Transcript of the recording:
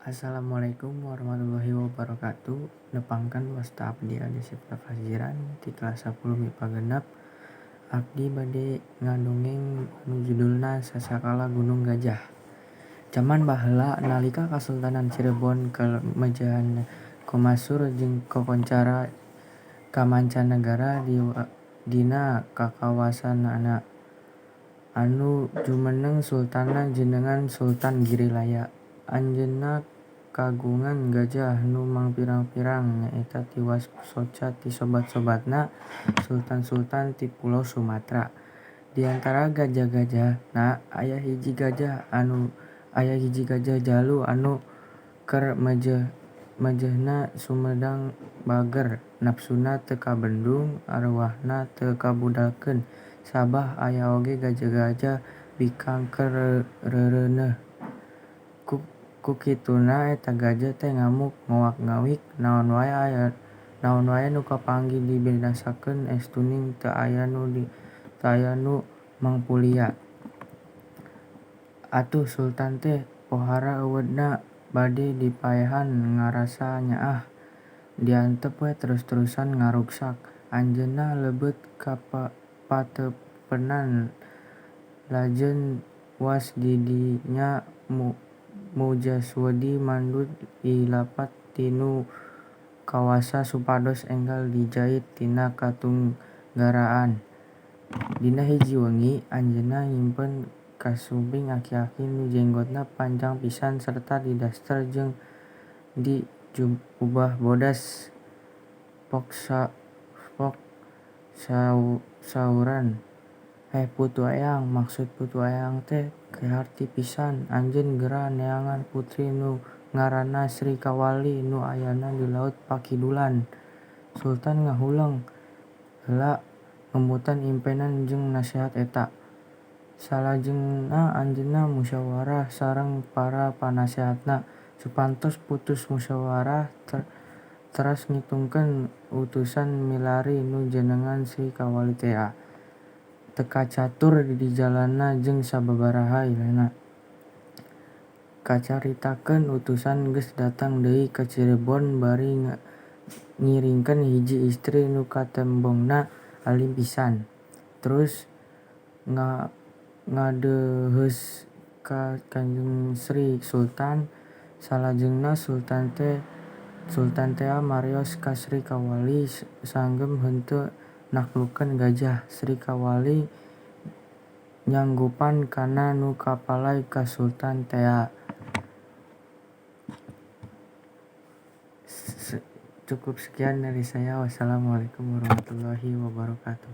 Assalamualaikum warahmatullahi wabarakatuh. Nepangkeun wasta abdi Adi Sipta Faziran ti kelas 10 MIPA 6. Abdi bade ngadongeng nu judulna Sasakala Gunung Gajah. Jaman baheula nalika Kasultanan Cirebon kamejahanna kumasur jeung kakoncara ka mancanagara dina kakawasanana. Anu jumeneng sultanna jenengan Sultan Girilaya. Anjeunna kagungan gajah nu mangpirang-pirang nyaeta tiwas soca ti sobat-sobatna sultan-sultan ti pulo Sumatra. Di antara gajah-gajahna aya hiji gajah jalu anu keur mejehna sumedang bager, napsuna teu kabendung, arewahna teu kabudalkeun. Sabah aya oge gajah-gajah bikang keur reureuneuh. Ku kituna eta gajah teh ngamuk ngoak-ngawik naon wae nu kapanggih dibinasakeun estuning teu aya nu mangpulia. Atuh sultan teh pohara eueudna bade dipaehan ngarasa nyaah diantep we terus-terusan ngaruksak. Anjeunna lebet ka patepenan lajeng was di dinya mujaswedi mandut ilapat ti nu kawasa supados enggal dijait tina katunggaraan. Dina hiji wengi anjeunna ngimpen kasumping aki-aki nu jenggotna panjang pisan sarta didaster jeung di jubah bodas. Pok sauran, "Heh putu eyang, maksud putu eyang teh kaharti pisan. Anjeun gera neangan putri nu ngaranna Sri Kawali nu ayana di laut pakidulan." Sultan ngahuleng heula ngemutan impenan jeung nasehat eta. Salajengna anjeunna musyawarah sareng para panasehatna. Supantos putus musyawarah teras ngitungkeun utusan milari nu jenengan Sri Kawali tea. Teu kacatur dijalanna jeung sababaraha ilehna. Kacaritakeun utusan geus datang deui ka Cirebon bari ngiringkeun hiji istri nu katembongna alim pisan. Terus ngadeuheus ka Kanjeng Sri Sultan. Salajengna sultan tea marios ka Sri Kawali sanggem henteu naklukkeun gajah. Sri Kawali nyanggupan kana nu kapalay ka sultan tea. Cukup sekian dari saya. Wassalamualaikum warahmatullahi wabarakatuh.